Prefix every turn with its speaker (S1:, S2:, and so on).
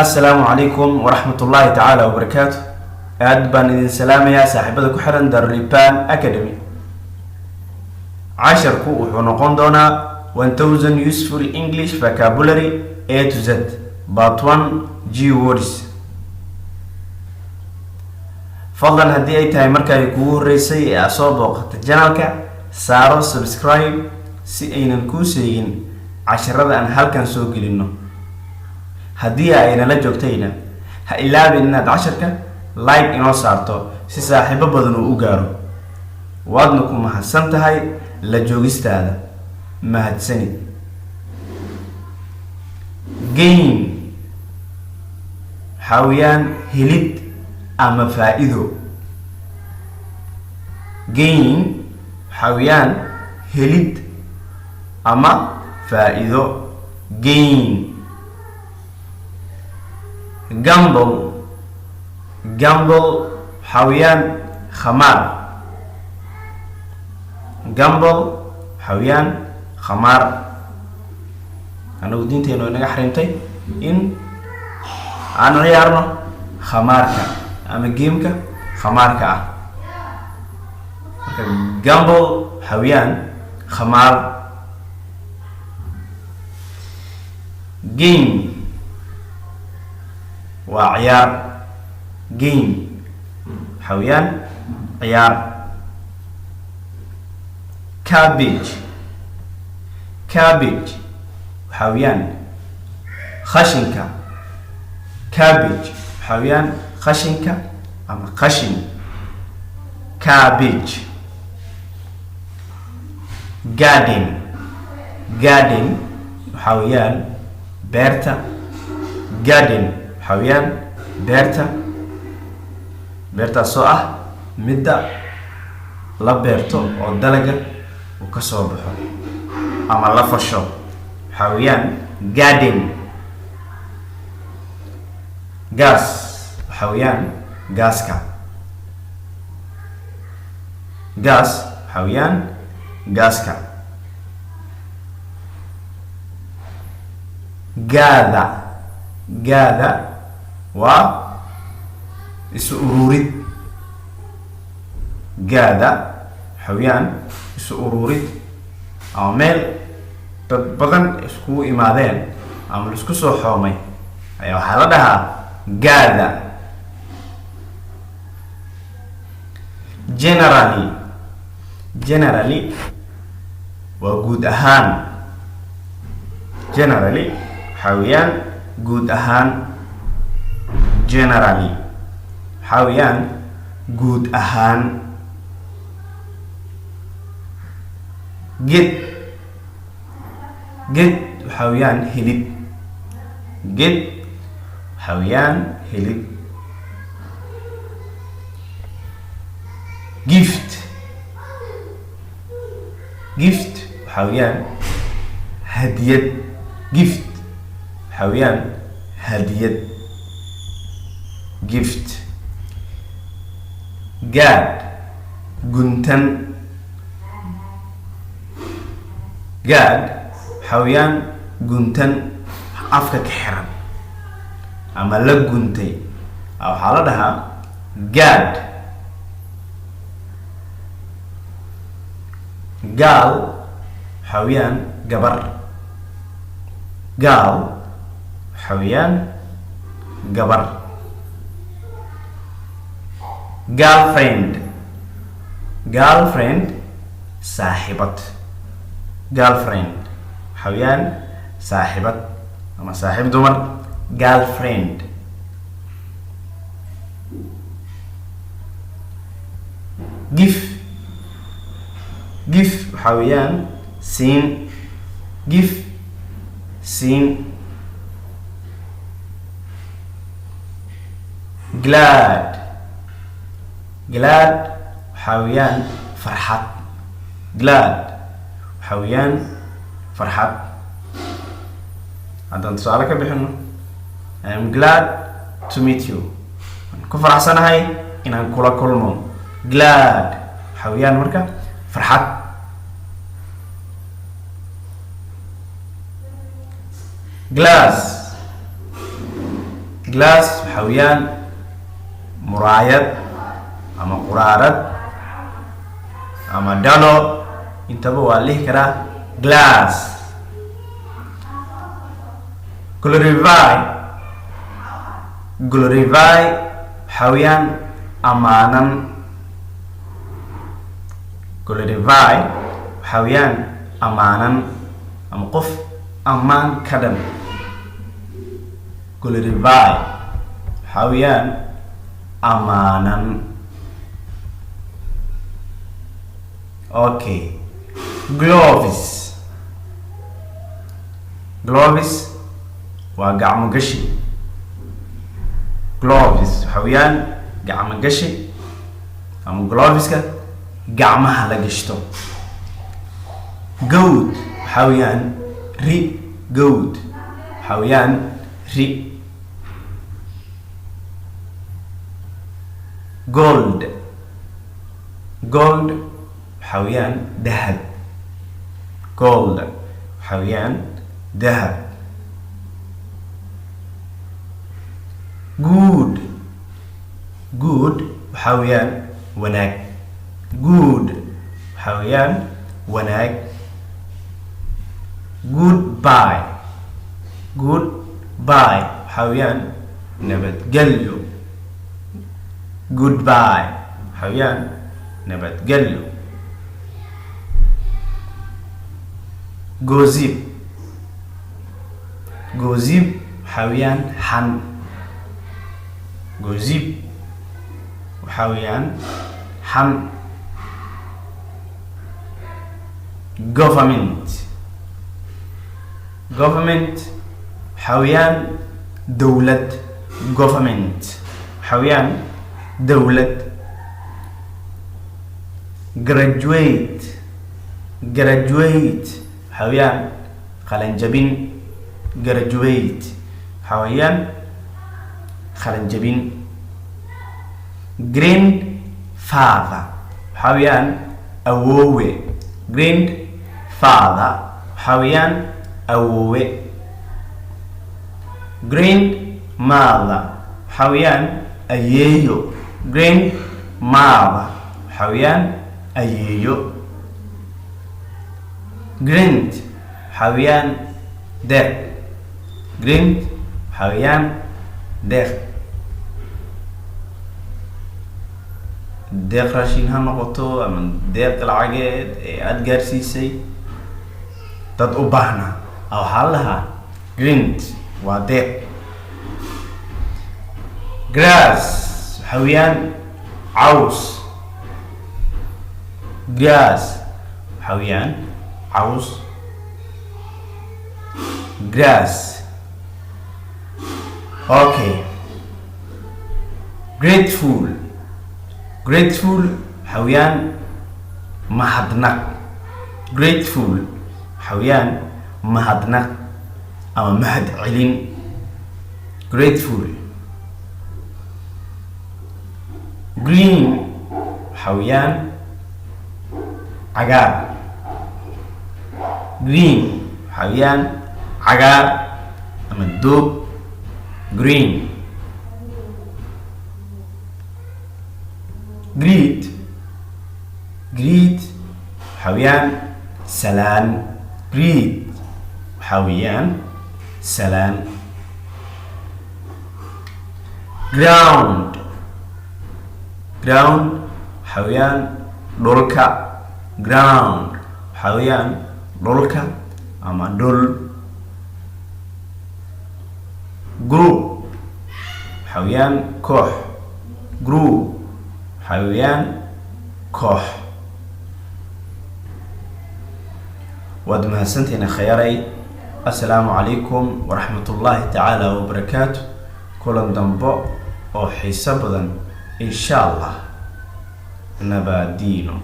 S1: Assalaamu calaykum waraxmatullaahi tacaala wabarakaatu. Aad baan idin salaamayaa, saaxiibada ku xiran Daruliban Academy. Casharku wuxuu noqon doonaa 1000 useful English vocabulary A to Z, part 1, G words. Fadlan, haddii ay tahay marka ay kugu horreysay ee aad soo booqata channelka, saaro subscribe si aynan kuu seegin casharada aan halkan soo gelino. Haddii aynala joogtayna, ha ilaabin inaad casharka like inoo saarto si saaxiibo badan uu u gaaro. Waadna ku mahadsan tahay la joogistaada. Mahadsanid. Gain waxaa weeyaan helid ama faa-ido. Gain waxaa weeyaan helid ama faa-ido. Gain. Gamble. Gamble waxaa weeyaan khamaar. Gamble waxaa weeyaan khamaar. Anagu diinteenu inaga xarimtay in aan ciyaarno khamaarka ama gameka khamaarka ah. Marka gamble waxaa weeyaan khamaar. Game waa ciyaar. Game waxaa weeyaan ciyaar. Cabbage. Cabbage waxaa weeyaan khashinka. Cabbage waxaa weeyaan khashinka ama qashin. Cabbage. Garden. Garden waxaa weeyaan beerta. Garden waxaa weeyaan beerta, beertaas oo ah midda la beerto oo dalaga uu ka soo baxo ama la fasho, waxaa weeyaan garden. Gas waxaa weeyaan gaaska. Gas waxaa weeyaan gaaska. Gather. Gather waa isu ururid. Gather waxaa weeyaan isu ururid ama meel dad badan iskugu imaadeen ama laisku soo xoomay ayaa waxaa la dhahaa gather. Generally. Generally waa guud ahaan. Generally waxaa weeyaan guud ahaan. Generally waxaa weeyaan guud ahaan. Get. Get waxaa weeyaan helid. Get waxaa weeyaan helid. Gift. Gift waxaa weeyaan hadiyad. Gift waxaa weeyaan hadiyad. Gift. Gad, guntan. Gag waxaa weeyaan guntan, afka ka xiran ama la guntay, waxaa la dhahaa gag. Girl waxaa weeyaan gabar. Girl waxaa weeyaan gabar. Girlfriend. Girlfriend, saaxibad. Girlfriend waxaa weeyaan saaxibad ama saaxiib dumar. Girlfriend. Give. Give waxaa weeyaan siin. Give, siin. Glad. Glad waxaa weeyaan farxad. Glad waxaa weeyaan farxad. Haddaan tusaale ka bixino, "I am glad to meet you," waan ku faraxsanahay inaan kula kulmo. Glad waxaa weeyaan marka farxad. Glass. Glass waxaa weeyaan muraayad ama quraarad ama dhalo, intaba waa la dhihi karaa glass. Glorify. Glorify waxaa weeyaan ammaanan. Glorify waxaa weeyaan ammaanan ama qof ammaan ka dhan. Glorify waxaa weeyaan ammaanan. Okay, gloves. Gloves waa gacmo gashi. Gloves waxaa weeyaan gacmo gashi ama gloveska gacmaha la gashto. Goat waxaa weeyaan ri. Goat waxaa weeyaan ri. Gold. Gold waxaa weeyaan dahab. Gold waxaa weeyaan dahab. Good. Good waxaa weeyaan wanaag. Good waxaa weeyaan wanaag. Goodbye. Goodbye waxaa weeyaan nabadgelyo. Goodbye waxaa weeyaan nabadgelyo. Gossip. Gossip waxaa weeyaan xan. Gossip waxaa weeyaan xan. Government. Government waxaa weeyaan dowlad. Government waxaa weeyaan dowlad. Graduate. Graduate waxaa weeyaan qalinjabin. Graduate waxaa weeyaan qalinjabin. Grandfather waxaa weeyaan awoowe. Grandfather waxaa weeyaan awoowe. Grandmother waxaa weeyaan ayeeyo. Grandmother waxaa weeyaan ayeeyo. Grant waxaa weeyaan deeq. Grant waxaa weeyaan deeq. Deeq raashin ha noqoto ama deeq lacageed ee aada gaarsiisay dad u baahnaa, waxaa la lahaa grant, waa deeq. Grass waxaa weeyaan caws. Grass waxaa weeyaan caws. Grass. Okay, grateful. Grateful waxaa weeyaan mahadnaq. Grateful waxaa weeyaan mahadnaq ama mahad celin. Grateful. Green waxaa weeyaan cagaar. Green waxaa weeyaan cagaar ama doog. Green. Greet. Greet waxaa weeyaan salaan. Greet waxaa weeyaan salaan. Ground. Ground waxaa weeyaan dhulka. Ground waxaa weeyaan dhulka ama dhul. Group waxaa weeyaan koox. Group waxaa weeyaan koox. Waad mahadsantihiin, akhyaaray. Assalaamu calaykum waraxmatullaahi tacaala wabarakaatu. Kulan dambo oo xiiso badan, insha Allah. Nabadiino.